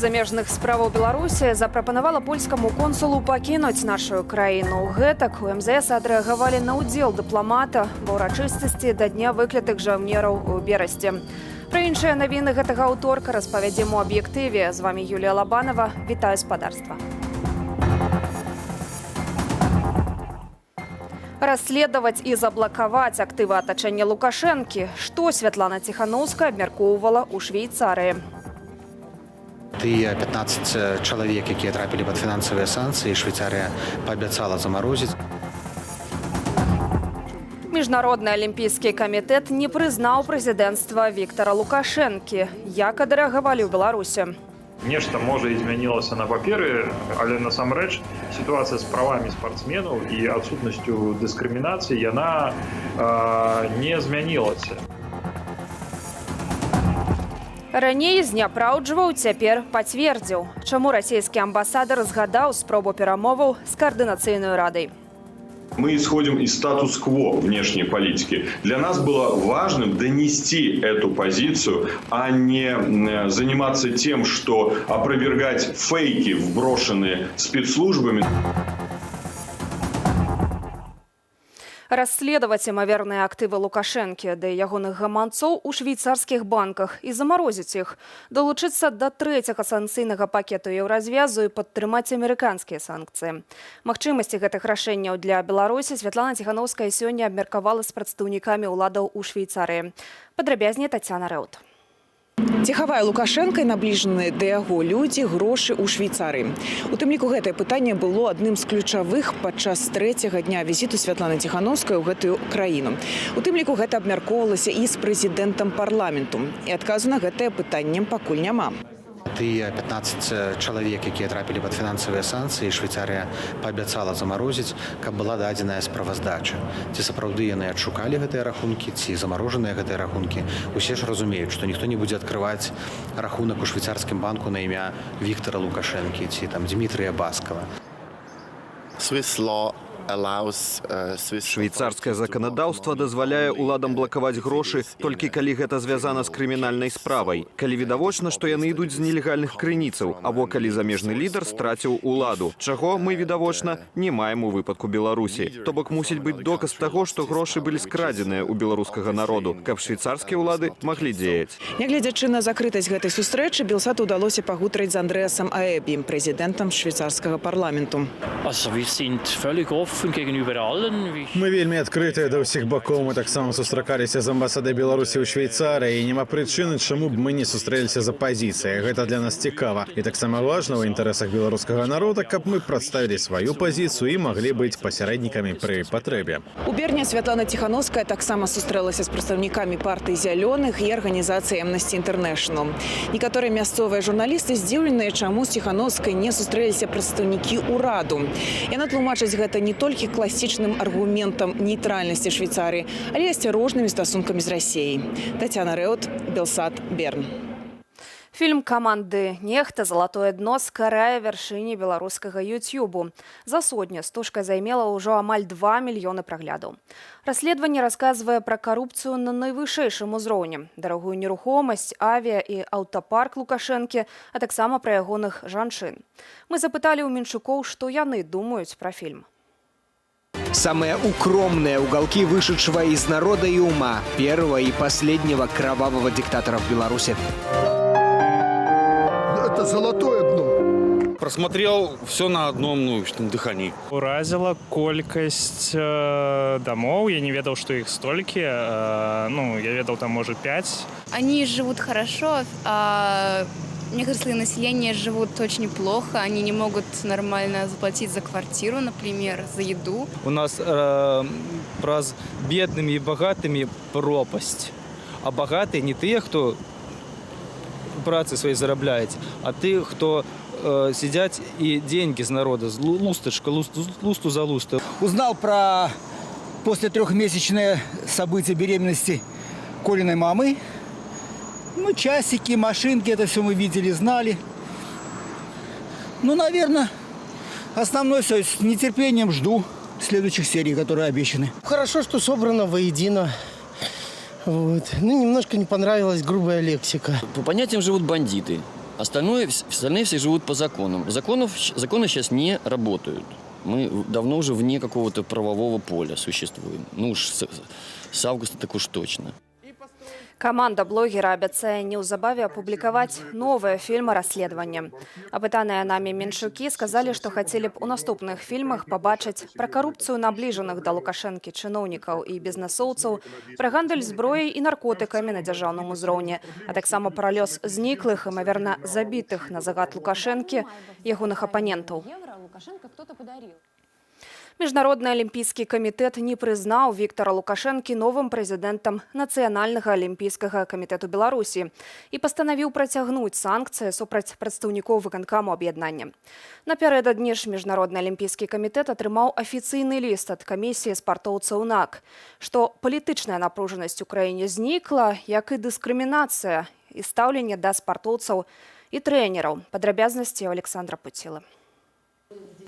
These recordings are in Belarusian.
Міністэрства замежных справаў Беларусі запрапанавала польскаму консулу пакінуць нашу краіну. Гэтак у МЗС адрэагавалі на ўдзел дыпламата ва ўрачыстасці да Дня выклятых жаўнераў у Берасці. Пра іншыя навіны гэтага аўторка распавядзем у «Аб'ектыве». З вамі Юлія Лабанова. Вітаю, спадарства. Расследаваць і заблакаваць актывы атачэння Лукашэнкі. Што Святлана Ціханоўская абмяркоўвала ў Швейцарыі? Тыя 15 чалавек, якія трапілі пад фінансавыя санкцыі, Швейцарыя паабяцала замарозіць. Міжнародны алімпійскі камітэт не прызнаў прэзідэнцтва Віктара Лукашэнкі. Як адрэагавалі ў Беларусі? Нешта, можа, і змянілася на паперы, але насамрэч сітуацыя з правамі спартсменаў і адсутнасцю дыскрымінацыі, яна не змянілася. Раней зняпраўджваў, цяпер пацвердзіў. Чаму расійскі амбасадар згадаў спробу перамоваў з Каардынацыйнай радай? Мы исходим из статус-кво внешней политики. Для нас было важным донести эту позицию, а не заниматься тем, что опровергать фейки, вброшенные спецслужбами. Расследаваць імаверныя актывы Лукашэнкі ды ягоных гаманцоў у швейцарскіх банках і замарозіць іх. Далучыцца да трэцяга санкцыйнага пакету Еўразвязу і падтрымаць амерыканскія санкцыі. Магчымасці гэтых рашэнняў для Беларусі Святлана Ціханоўская сёння абмеркавала з прадстаўнікамі ўладаў у Швейцарыі. Падрабязней Тацяна Рэут. Ці хавае Лукашэнка і набліжаныя да яго людзі грошы ў Швейцарыі? У тым ліку гэтае пытанне было адным з ключавых падчас трэцяга дня візіту Святланы Ціханоўскай у гэтую краіну. У тым ліку гэта абмяркоўвалася і з прэзідэнтам парламенту. І адказу на гэтае пытанне пакуль няма. Тыя 15 чалавек, якія трапілі пад фінансавыя санкцыі, Швейцарыя паабяцала замарозіць, каб была дадзеная справаздача. Ці сапраўды яны адшукалі гэтыя рахункі, ці замарожаныя гэтыя рахункі. Усе ж разумеюць, што ніхто не будзе адкрываць рахунак у швейцарскім банку на імя Віктара Лукашэнкі ці там Дмітрыя Баскава. Swiss law allows Swiss Швейцарскае заканадаўства дазваляе ўладам блакаваць грошы, толькі калі гэта звязана з крымінальнай справай, калі відавочна, што яны ідуць з нелегальных крыніцаў, або калі замежны лідар страціў уладу, чаго мы, відавочна, не маем у выпадку Беларусі. То бок мусіць быць доказ таго, што грошы былі скрадзеныя ў беларускага народу, каб швейцарскія ўлады маглі дзеяць. Нягледзячы на закрытасць гэтай сустрэчы, Белсату ўдалося пагутарыць з Андрэасам Аэбі, прэзідэнтам швейцарскага парламенту. Also wir sind völlig offen gegenüber allen. Мы вельмі адкрытыя да ўсіх бакоў. Мы таксама сустракаліся з амбасадай Беларусі ў Швейцарыі, і няма прычыны, чаму б мы не сустрэліся з апазіцыяй. Гэта для нас цікава і таксама важна ў інтарэсах беларускага народа, каб мы прадставілі сваю пазіцыю і маглі быць пасярэднікамі пры патрэбе. У Берне Святлана Ціханоўская таксама сустрэлася з прадстаўнікамі партыі зялёных і арганізацыі Amnesty International. Некаторыя мясцовыя журналісты здзіўленыя, чаму з Ціханоўскай не сустрэліся прадстаўнікі ўраду. Яна тлумачыць гэта не толькі класічным аргументам нейтральнасці Швейцарыі, але і асцярожнымі стасункамі з Расеяй. Тацяна Рэут, Белсат, Берн. Фільм каманды «Нехта. Залатое дно» скарае вяршыні беларускага Ютубу. За сотня стужка займела ўжо амаль 2 мільёны праглядаў. Расследаванне расказвае пра карупцыю на найвышэйшым узроўні, дарагую нерухомасць, авіа і аўтапарк Лукашэнкі, а таксама пра ягоных жанчын. Мы запыталі ў мінчукоў, што яны думаюць пра фільм. Самые укромные уголки вышедшего из народа и ума первого и последнего кровавого диктатора в Беларуси. Это золотое дно. Просмотрел все на одном, ну, дыхании. Уразіла колькасць дамоў. Я не ведаў, што іх столькі. Ну, я ведаў, там, можа, 5. Они живут хорошо, а некоторые слои населения живут очень плохо. Они не могут нормально заплатить за квартиру, например, за еду. У нас паміж беднымі і багатымі пропасть. А багатыя не тыя, хто працы сваёй зарабляюць, а тыя, хто сядзяць і деньги з народа, з лустачка, лусту, лусту за лусту. Узнал про после трехмесячное событие беременности Колиной мамы. Ну, часики, машинки, это все мы видели, знали. Ну, наверное, основное все, с нетерпением жду следующих серий, которые обещаны. Хорошо, что собрано воедино. Вот. Ну, немножко не понравилась грубая лексика. По понятиям живут бандиты. Остальные все живут по законам. Законы сейчас не работают. Мы давно уже вне какого-то правового поля существуем. Ну уж с августа так уж точно. Каманда блогера абяцае неўзабаве апублікаваць новыя фільмы расследавання. Апытаныя намі менчукі сказалі, што хацелі б у наступных фільмах пабачыць пра карупцыю набліжаных да Лукашэнкі чыноўнікаў і бізнесоўцаў, пра гандаль зброяй і наркотыкамі на дзяржаўным узроўні, а таксама пра лёс зніклых, імаверна, забітых на загад Лукашэнкі ягоных апанентаў. Міжнародны алімпійскі камітэт не прызнаў Віктара Лукашэнкі новым прэзідэнтам Нацыянальнага алімпійскага камітэту Беларусі і пастанавіў працягнуць санкцыі супраць прадстаўнікоў выканкаму аб'яднання. Напярэдадні ж Міжнародны алімпійскі камітэт атрымаў афіцыйны ліст ад камісіі спартоўцаў НАК, што палітычная напружанасць у краіне знікла, як і дыскрымінацыя і стаўленне да спартоўцаў і трэнераў. Падрабязнасці ў Аляксандра Пуцілы.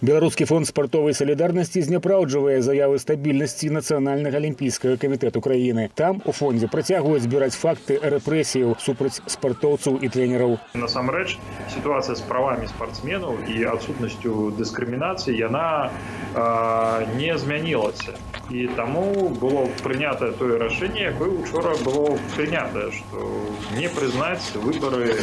Беларускі фонд спартовай салідарнасці зняпраўджвае заявы стабільнасці Нацыянальнага алімпійскага камітэту краіны. Там у фондзе працягваюць збіраць факты рэпрэсіяў супраць спартоўцаў і трэнераў. Насамрэч сітуацыя з правамі спартсменаў і адсутнасцю дыскрымінацыі, яна не змянілася. І таму было прынятае тое рашэнне, якое учора было прынятае, што не прызнаць выбары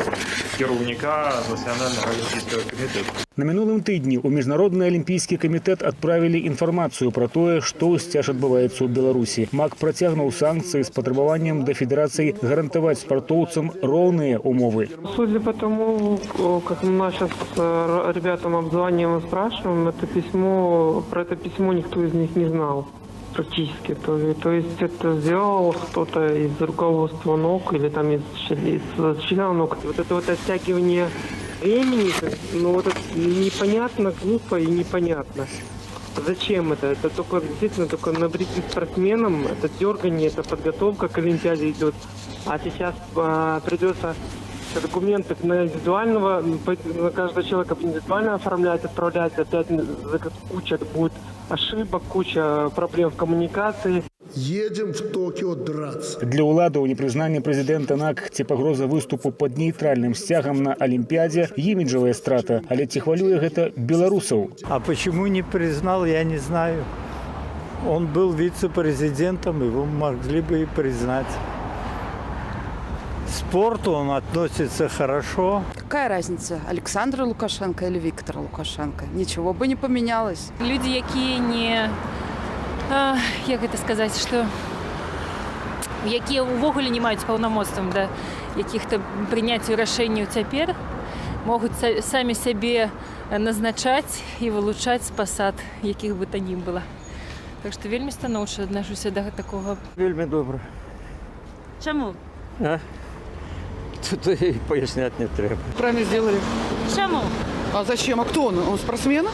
кіраўніка Нацыянальнага алімпійскага камітэту. На мінулым тыдні ў Міжнародны алімпійскі камітэт адправілі інфармацыю пра тое, што ўсцяж адбываецца ў Беларусі. МАК працягнуў санкцыі з патрабаваннем да федэрацыі гарантаваць спартоўцам роўныя умовы. Судя по тому, как мы сейчас ребятам обзваниваем и спрашиваем, про это письмо никто из них не знал практически. То есть это сделал кто-то из руководства НОК или там из членов НОК. Вот это вот оттягивание времени, ну вот это непонятно, глупо и непонятно. Зачем это? Это только действительно только навредит спортсменам, это дергание, это подготовка к Олимпиаде идет. А сейчас придется документы на индивидуального, на каждого человека индивидуально оформлять, отправлять, опять куча будет ошибок, куча проблем в коммуникации. Едем в Токио драться. Для ўладаў непрызнанне прэзідэнта НАК ці пагроза выступу пад нейтральным сцягам на Алімпіядзе — іміджавая страта, але ці хвалюе гэта беларусаў? А почему не признал, я не знаю. Он был вице-президентом, его могли бы и признать. К спорту он относится хорошо. Какая разница, Александр Лукашенко или Виктор Лукашенко? Ничего бы не поменялось. Людзі, якія не, як гэта сказаць, што якія ўвогуле не маюць паўнамоцтвам да якіх-то прыняццю рашэнняў, цяпер могуць самі сябе назначаць і вылучаць з пасад якіх бы то ні было. Так што вельмі станоўча аднашуся да такога. Вельмі добра. Чаму? А? Тут і паясняць не трэба. Правильно сделали. Чаму? А зачем? А кто он? Он спортсмен?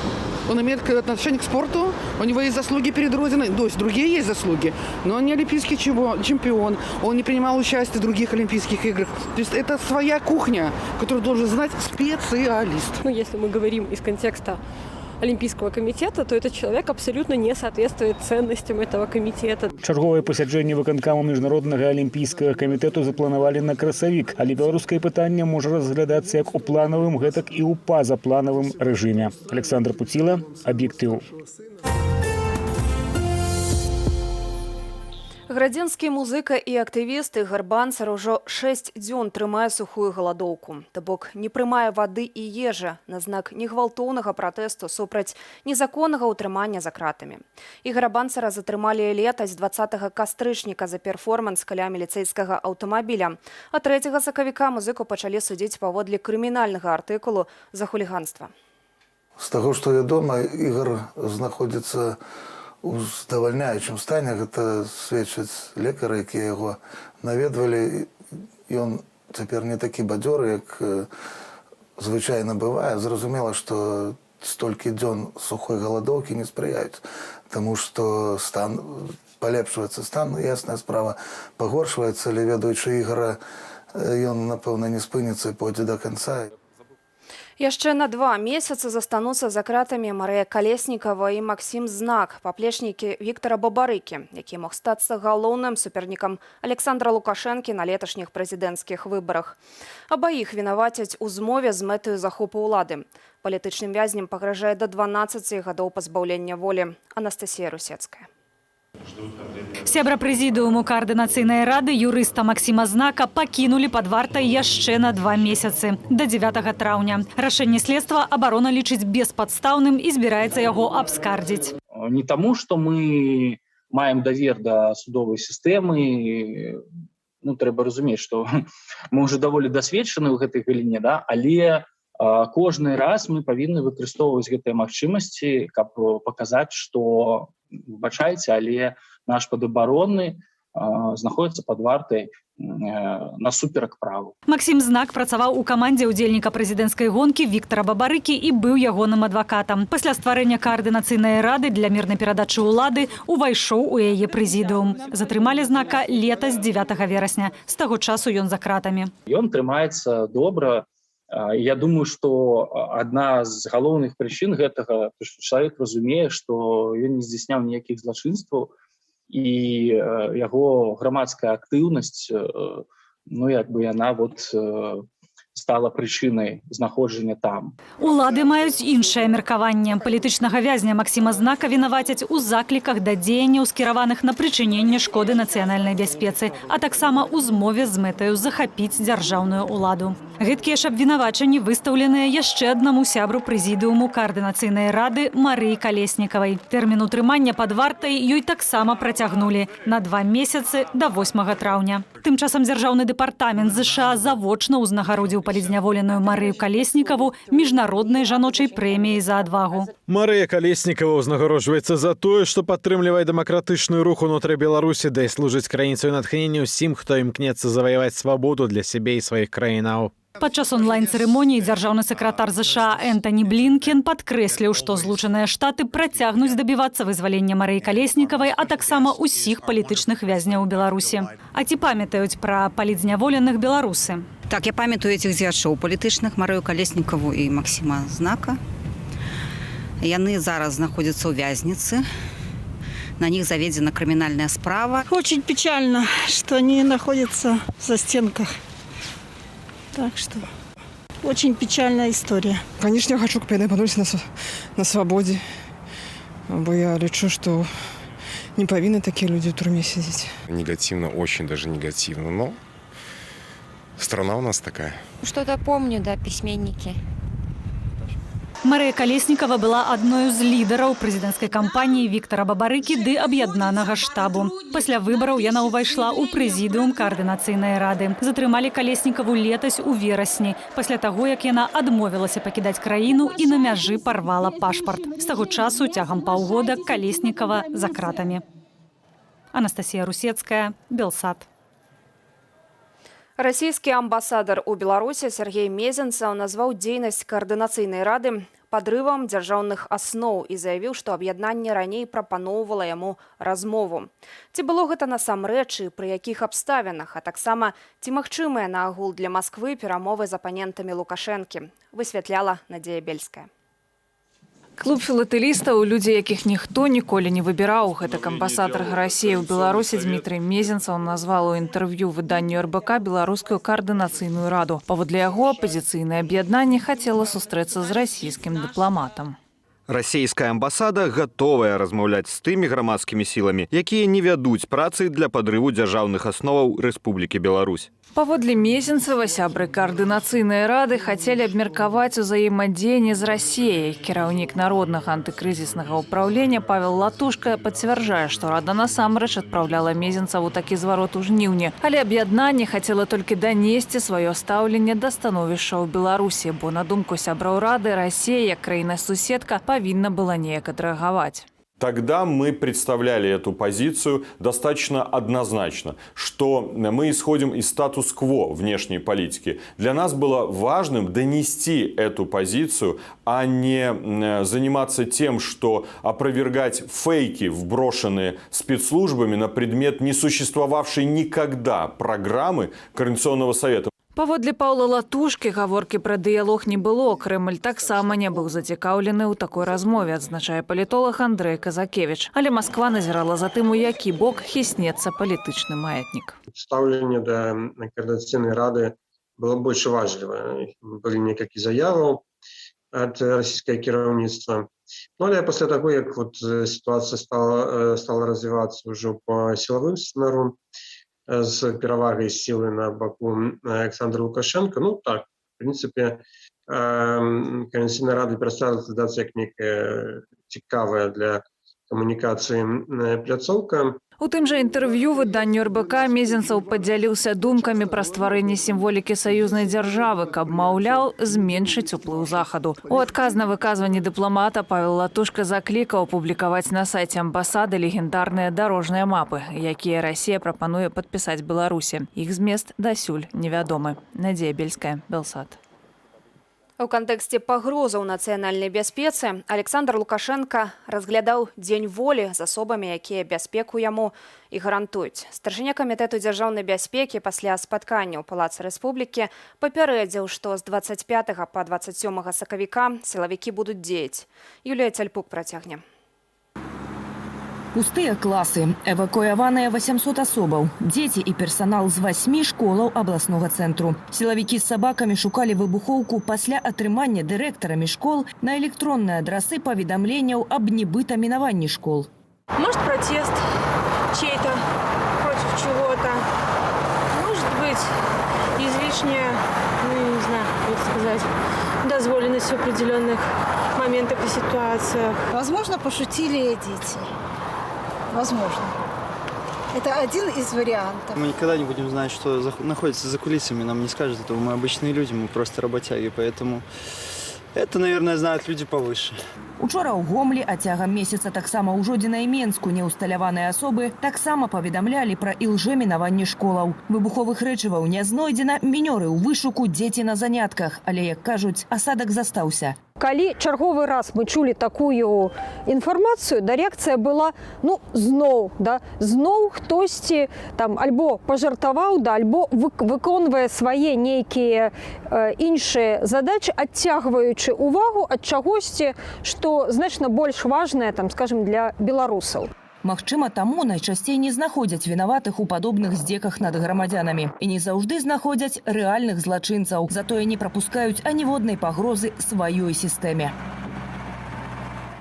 Он имеет отношение к спорту? У него есть заслуги перед Родиной? То есть другие есть заслуги, но он не олимпийский чемпион, он не принимал участие в других Олимпийских играх. То есть это своя кухня, которую должен знать специалист. Ну, если мы говорим из контекста Олимпийского комитета, то этот человек абсолютно не соответствует ценностям этого комитета. Чарговае пасяджэнне выканкаму Міжнароднага алімпійскага камітэту запланавалі на красавік, але беларускае пытанне можа разглядацца як у планавым, гэтак і ў пазапланавым рэжыме. Аляксандр Пуціла, «Аб'ектыў». Гродзенскі музыка і актывіст Ігар Банцар ужо 6 дзён трымае сухую галадоўку. То бок не прымае вады і ежы на знак негвалтоўнага пратэсту супраць незаконнага ўтрымання за кратамі. Ігара Банцара затрымалі летась 20 кастрычніка за перформанс каля міліцэйскага аўтамабіля. А 3 сакавіка музыку пачалі судзіць паводле крымінальнага артыкулу за хуліганства. З таго, што вядома, Ігар знаходзіцца ў здавальняючым стане, гэта сведчаць лекары, якія яго наведвалі. Ён цяпер не такі бадзёры, як звычайна бывае. Зразумела, што столькі дзён сухой галадоўкі не спрыяюць таму, што стан палепшваецца. Стан, ясная справа, пагоршваецца, але, ведаючы Ігара, ён, напэўна, не спыніцца і пойдзе да канца. Яшчэ на 2 месяцы застануцца за кратамі Марыя Калеснікава і Максім Знак, паплечнікі Віктара Бабарыкі, які мог стацца галоўным супернікам Аляксандра Лукашэнкі на леташніх прэзідэнцкіх выбарах. Абаіх вінавацяць у змове з мэтаю захопу ўлады. Палітычным вязням пагражае да 12 гадоў пазбаўлення волі. Анастасія Русецкая. Сябра прэзідыуму Каардынацыйнай рады, юрыста Максіма Знака, пакінулі пад вартай яшчэ на 2 месяцы, да 9 траўня. Рашэнне следства абарона лічыць беспадстаўным і збіраецца яго абскардзіць. Не таму, што мы маем давер да судовай сістэмы. Ну, трэба разумець, што мы уже даволі дасведчаны ў гэтай галіне, да, але кожны раз мы павінны выкарыстоўваць гэтыя магчымасці, каб паказаць, што, выбачайце, але наш падабаронны знаходіцца пад вартай насуперак праву. Максім Знак працаваў у камандзе ўдзельніка прэзідэнцкай гонкі Віктара Бабарыкі і быў ягоным адвакатам. Пасля стварэння Каардынацыйнай рады для мірнай перадачы ўлады увайшоў у яе прэзідыум. Затрымалі Знака летась 9 верасня. З таго часу ён за кратамі. Ён трымаецца добра. Я думаю, что адна з галоўных прычын гэтага, то, што чалавек разумее, што ён не здзяйсняў ніякіх злачынстваў, і яго грамадская актыўнасць, ну, як бы, яна вот стала прычынай знаходжання там. Улады маюць іншае меркаванне. Палітычнага вязня Максіма Знака вінавацяць у закліках да дзеянняў, скіраваных на прычыненне шкоды нацыянальнай бяспецы, а таксама ў змове з мэтаю захапіць дзяржаўную ўладу. Гэткія ж абвінавачанні выстаўленыя яшчэ аднаму сябру прэзідыуму Каардынацыйнай рады Марыі Калеснікавай. Тэрмін утрымання пад вартай ёй таксама працягнулі на 2 месяцы, да 8 траўня. Тым часам дзяржаўны дэпартамент ЗША завочна ўзнагародзіў палітзняволеную Марыю Калеснікаву міжнароднай жаночай прэміяй за адвагу. Марыя Калеснікава ўзнагароджваецца за тое, што падтрымлівае дэмакратычны рух унутры Беларусі, да і служыць крыніцаю натхнення ўсім, хто імкнецца заваяваць свабоду для сябе і сваіх краінаў. Падчас онлайн-цырымоніі дзяржаўны сакратар ЗША Энтані Блінкен падкрэсліў, што Злучаныя Штаты працягнуць дабівацца вызвалення Марыі Калеснікавай, а таксама ўсіх палітычных вязняў у Беларусі. А ці памятаюць пра палітзняволеных беларусы? Так, я памятаю этих дзеячоў палітычных, Марыю Калеснікаву і Максіма Знака. Яны зараз знаходзяцца ў вязніцы. На них заведена крымінальная справа. Очень печально, что они находятся в застенках. Так что очень печальная история. Конечно, я хочу, каб яны апынуліся на свабодзе. Бо я лічу, што не павінны такія людзі ў турме сядзець. Негативно, очень даже негативно, но страна у нас такая. Что-то помню, да, письменники. Марыя Калеснікава была адной з лідараў прэзідэнцкай кампаніі Віктара Бабарыкі ды аб'яднанага штабу. Пасля выбараў яна ўвайшла ў прэзідыум Каардынацыйнай рады. Затрымалі Калеснікаву летась у верасні, пасля таго, як яна адмовілася пакідаць краіну і на мяжы парвала пашпарт. З таго часу цягам паўгода Калеснікава за кратамі. Анастасія Русецкая, Белсат. Расійскі амбасадар у Беларусі Сяргей Мезенцаў назваў дзейнасць Каардынацыйнай рады падрывам дзяржаўных асноў і заявіў, што аб'яднанне раней прапаноўвала яму размову. Ці было гэта насамрэч і пры якіх абставінах, а таксама ці магчымыя наогул для Масквы перамовы з апанентамі Лукашэнкі, высвятляла Надзея Бельская. Клуб філатэлістаў — людзі, якіх ніхто ніколі не выбіраў. Гэтак амбасадар Расіі ў Беларусі Дмітрый Мезенцаў назваў у інтэрв'ю выданню РБК беларускую Каардынацыйную раду. Паводле яго, апазіцыйнае аб'яднанне хацела сустрэцца з расійскім дыпламатам. Расійская амбасада гатовая размаўляць з тымі грамадскімі сіламі, якія не вядуць працы для падрыву дзяржаўных асноваў Рэспублікі Беларусь. Паводле Мезенцева, сябры Каардынацыйнай рады хацелі абмеркаваць узаемадзеянне з Расеяй. Кіраўнік Народнага антыкрызіснага ўпраўлення Павел Латушка пацвярджае, што рада насамрэч адпраўляла Мезенцаву такі зварот у жніўні. Але аб'яднанне хацела толькі данесці сваё стаўленне да становішча ў Беларусі, бо, на думку сяброў рады, Расія, як краіна-суседка, павінна была неяк адрэагаваць. Тогда мы представляли эту позицию достаточно однозначно, что мы исходим из статус-кво внешней политики. Для нас было важным донести эту позицию, а не заниматься тем, что опровергать фейки, вброшенные спецслужбами на предмет несуществовавшей никогда программы Координационного совета. Паводле Паўла Латушкі, гаворкі пра дыялог не было. Крэмль таксама не быў зацікаўлены ў такой размове, адзначае палітолаг Андрэй Казакевіч. Але Масква назірала за тым, у які бок хіснецца палітычны маятнік. Стаўленне да Каардынацыйнай рады было больш уважлівае. Былі некалькі заяваў ад расійскага кіраўніцтва. Ну, але пасля таго, як вот сітуацыя стала развівацца ўжо по сілавым сцэнару, з перавагай сілы на баку Александра Лукашенко, ну так, в принципе, Каардынацыйная рада перастала разглядацца як некая цікавая для камунікацыі пляцоўка. У тым жа інтэрв'ю выданню РБК Мезенцаў падзяліўся думкамі пра стварэнне сімволікі саюзнай дзяржавы, каб, маўляў, зменшыць уплыў Захаду. У адказ на выказванні дыпламата Павел Латушка заклікаў публікаваць на сайце амбасады легендарныя дарожныя мапы, якія Расія прапануе падпісаць Беларусі. Іх змест дасюль невядомы. Надзея Бельская, Белсат. У кантэксце пагрозаў нацыянальнай бяспецы Александр Лукашенко разглядаў Дзень волі з асобамі, якія бяспеку яму і гарантуюць. Старшыня Камітэту дзяржаўнай бяспекі пасля спаткання ў Палацы Рэспублікі папярэдзіў, што з 25 па 27 сакавіка сілавікі будуць дзеяць. Юлія Цяльпук працягне. Пустыя класы, эвакуяваныя 800 асобаў, дзеці і персанал з васьмі школаў абласнога цэнтру. Сілавікі з сабакамі шукалі выбухоўку пасля атрымання дырэктарамі школ на электронныя адрасы паведамленняў аб нібыта мінаванні школ. Может, протест чей-то против чего-то. Может быть, излишняя, ну, не знаю, как сказать, дозволенность в определенных моментах и ситуациях. Возможно, пошутили дети. Возможно. Это один из вариантов. Мы никогда не будем знать, что находится за кулисами, нам не скажут этого. Мы обычные люди, мы просто работяги, поэтому это, наверное, знают люди повыше. Учора ў Гомлі, а цягам месяца таксама ў Жодзіна і Менску неўсталяваныя асобы таксама паведамлялі пра ілжэмінаванне школаў. Выбуховых рэчываў не знойдзена, мінёры ў вышуку, дзеці на занятках, але, як кажуць, асадак застаўся. Калі чарговы раз мы чулі такую інфармацыю, да, рэакцыя была: ну, зноў, да, зноў хтосьці там альбо пажартаваў, да, альбо выконвае свае нейкія іншыя задачы, адцягваючы увагу ад чагосьці, што значна больш важнае, там, скажем, для беларусаў. Магчыма, таму найчасцей не знаходзяць вінаватых у падобных здзеках над грамадзянамі. І не заўжды знаходзяць рэальных злачынцаў. Затое не прапускаюць аніводнай пагрозы сваёй сістэме.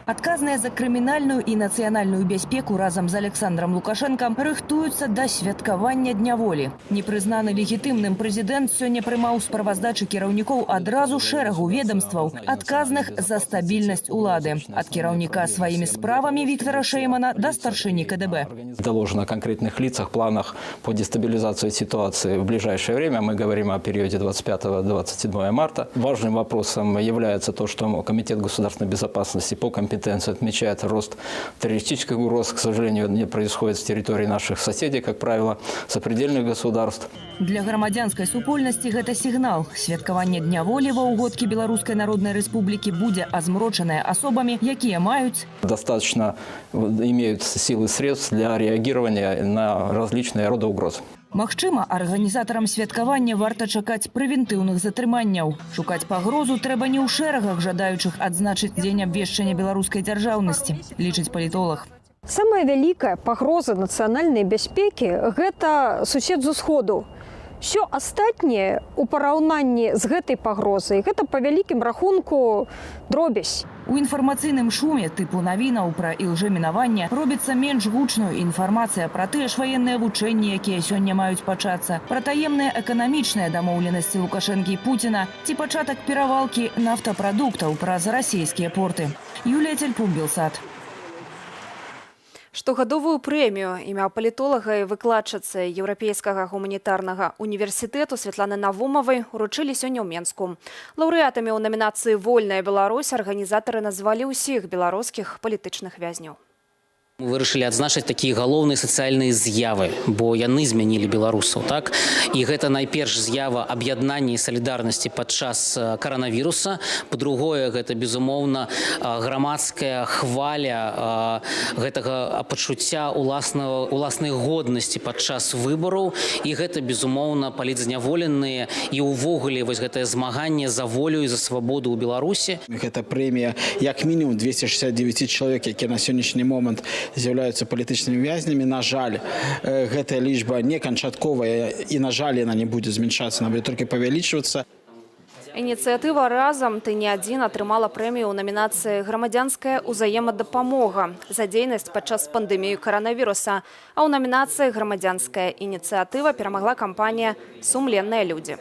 Адказныя за крымінальную і нацыянальную бяспеку разам з Александром Лукашэнкам рыхтуюцца да святкавання Дня волі. Непрызнаны легітымным прэзідэнт сёння прымаў справаздачы кіраўнікоў адразу шэрагу ведомстваў, адказных за стабільнасць улады. Ад кіраўніка сваімі справамі Виктора Шеймана да старшыні КДБ. Доложено о конкретных лицах, планах по дестабилизации ситуации в ближайшее время. Мы говорим о периоде 25-27 марта. Важным вопросом является то, что Комитет государственной безопасности по компетенции отмечает рост террористических угроз. К сожалению, не происходит с территории наших соседей, как правило, сопредельных государств. Для грамадзянскай супольнасці гэта сігнал. Святкаванне Дня волі ва ўгодкі Беларускай Народнай Рэспублікі будзе азмрочанае асобамі, якія маюць Достаточно имеют силы, средств для реагирования на различные роды угроз. Магчыма, арганізатарам святкавання варта чакаць прэвентыўных затрыманняў. Шукаць пагрозу трэба не ў шэрагах жадаючых адзначыць дзень абвешчання беларускай дзяржаўнасці, лічыць палітолаг. Самая вялікая пагроза нацыянальнай бяспекі — гэта сусед з усходу. Всё астатняе у параўнанні з гэтай пагрозай — гэта па вялікім рахунку дробязь. У інфармацыйным шуме тыпу навінаў пра ілжэмінаванне робіцца менш гучную інфармацыя пра тыя ж ваенныя вучэнні, якія сёння маюць пачацца, пра таемныя эканамічныя дамоўленасці Лукашэнкі і Пуціна ці пачатак перавалкі нафтапрадуктаў праз расійскія порты. Юлія Цельпук, Белсат. Штогадовую прэмію імя палітолага і выкладчыцы Еўрапейскага гуманітарнага універсітэту Святланы Навумавай уручылі сёння ў Менску. Лаўрэатамі ў намінацыі «Вольная Беларусь» арганізатары назвалі ўсіх беларускіх палітычных вязняў. Мы вырашылі адзначыць такія галоўныя сацыяльныя з'явы, бо яны змянілі беларусаў, так? І гэта найперш з'ява аб'яднання і салідарнасці падчас каранавіруса. Па-другое, гэта, безумоўна, грамадская хваля гэтага пачуцця уласнай годнасці падчас выбараў. І гэта, безумоўна, палітзняволеныя і ўвогуле вось гэтае змаганне за волю і за свабоду ў Беларусі. Гэта прэмія як мінімум 269 чалавек, якія на сённяшні момант з'яўляюцца палітычнымі вязнямі. На жаль, гэтая лічба не канчатковая і, на жаль, яна не будзе змяншацца, она будзе толькі павялічвацца. Ініцыятыва «Разам ты не адзін» атрымала прэмію ў намінацыі «Грамадзянская ўзаемадапамога» за дзейнасць падчас пандэміі каранавіруса. А ў намінацыі «Грамадзянская ініцыятыва» перамагла кампанія «Сумленныя людзі».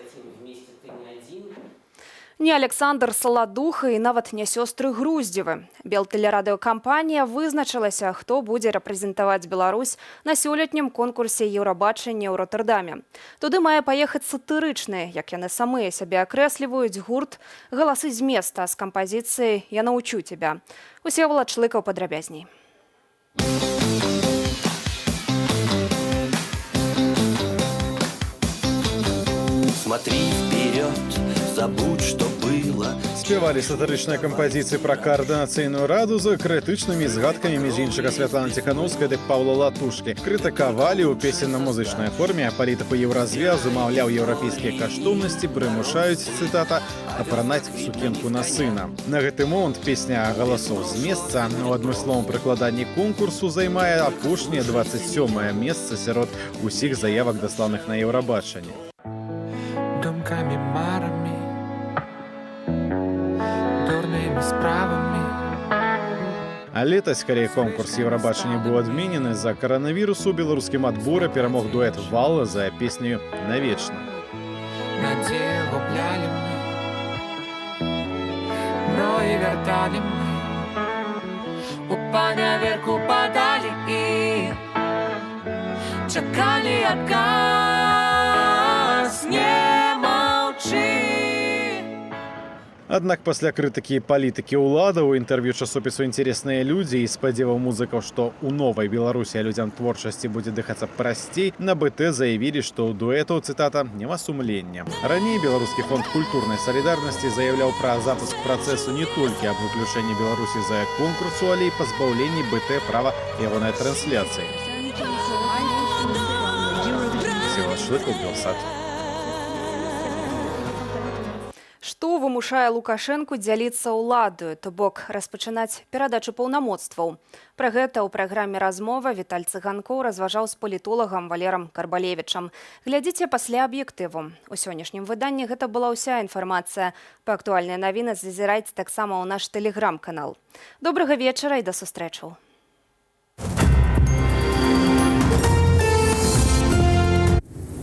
Не Александр Саладуха і нават не сёстры Груздзевы. Белтэлерадыёкампанія вызначылася, хто будзе рэпрэзентаваць Беларусь на сёлетнім конкурсе Еўрабачання ў Роттердаме. Туды мае паехаць сатырычны, як яны самыя сябе акрэсліваюць, гурт «Галасы з места» з кампазіцыяй «Я научу тебя». Усеволад Шлыкаў падрабязней. Смотри вперед, забудь, что было. Спявалі сатырычныя кампазіцыі пра Каардынацыйную раду з крытычнымі згадкамі, між іншага, Святланы Ціханоўскай ды Паўла Латушкі. Крытыкавалі ў песенна-музычнай форме палітыку Еўразвязу, маўляў, еўрапейскія каштоўнасці прымушаюць, цытата, апранаць сукенку на сына. На гэты момант песня «Галасоў з месца» у адмысловым прыкладанні конкурсу займае апошняе 27 месца сярод усіх заявак, дасланых на Еўрабачанне. Думкамі, марамі, дурнымі справамі. А летась, калі конкурс Еўрабачання быў адменены з-за каранавірусу, у беларускім адборы перамог дуэт «Вала» за песняю «Навечна». Надзею гублялі мы, мроі вярталі мы, у паняверку падалі і чакалі адказ. Не маўчы. Аднак пасля крытыкі палітыкі ўладаў у інтэрв'ю часопісу «Интересные люди» і спадзеваў музыкаў, што ў новай Беларусі людзям творчасці будзе дыхацца прасцей, на БТ заявілі, што ў дуэтаў, цытата, няма сумлення. Раней Беларускі фонд культурнай салідарнасці заяўляў пра запуск працэсу не толькі аб выключэнні Беларусі з конкурсу, але і пазбаўленні БТ права ягонай трансляцыі. Всеволод Шлыкаў, Белсат. Што вымушае Лукашэнку дзяліцца ўладаю, то бок распачынаць перадачу паўнамоцтваў. Пра гэта ў праграме «Размова» Віталь Цыганкоў разважаў з палітолагам Валерам Карбалевічам. Глядзіце пасля аб'ектыву. У сённяшнім выданні гэта была ўся інфармацыя. Па актуальныя навіны зазірайце таксама ў наш тэлеграм-канал. Добрага вечара і да сустрэчаў.